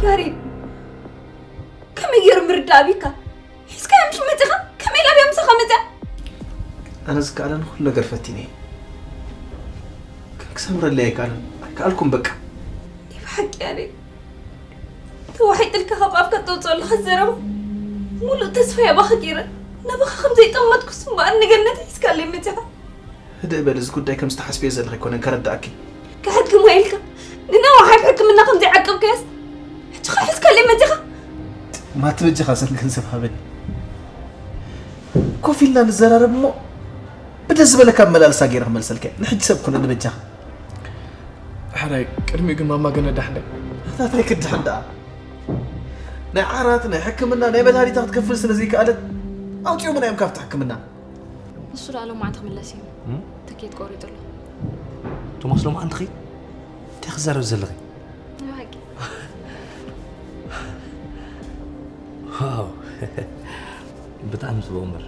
ያሬድ፣ ከመይ ገይሩ ምርዳእ ኣቢካ? ሒዝካያ ምሽ መጺኻ? ከመይ ኢላ ኣብያ ምሳኻ መጺኣ? ኣነ ዝከኣለኒ ኩሉ ነገር ፈቲነ እየ። ግን ክሰምረለይ ኣይከኣልን። ኣይከኣልኩም በቃ። ናይ ብሓቂ ያሬድ፣ ተዋሒጥልካ ካብ ኣፍካ ተውፅኦ ኣለኻ ዘረባ። ሙሉእ ተስፋ ያባኻ ገይረ ናባኻ ከም ዘይጠመትኩስ እምበኣር ንገነት ሒዝካለይ መጺኻ። ህድእ በል፣ እዚ ጉዳይ ከም ዝተሓስብዮ ዘለኺ ኣይኮነን ከረዳእኪ። ክሕክሞ ኢልካ ንነዋሓይ ሕክምና ከም ዘይዓቀብካያስ ሕጂ ኸ ሒዝካለይ መጺኻ። ማቲ በጃኻ ሰን ገንዘብ ሃበኒ። ኮፍ ኢልና ንዘራረብ እሞ ብደስ ዝበለካ ኣመላልሳ ገይረ ክመልሰልካ እየ። ንሕጂ ሰብ ኩነኒ በጃኻ። ሕራይ ቅድሚኡ ግን ማማ ገነት ዳሕንዳ። ኣታ እንታይ ክድሕን ደኣ? ናይ ዓራት፣ ናይ ሕክምና፣ ናይ መድሃኒታ ክትከፍል ስለ ዘይከኣለት ኣውፂኦምና እዮም ካብቲ ሕክምና። ንሱ ደኣ ሎማዓንቲ ክምለስ እዩ። ትኬት ቆሪጡ ኣሎ። ቶማስ ሎማዓንቲ ኸይድ እንታይ ክዛረብ ዘለኺ? ንባቂ ዋው ብጣዕሚ ፅቡቅ እምበር።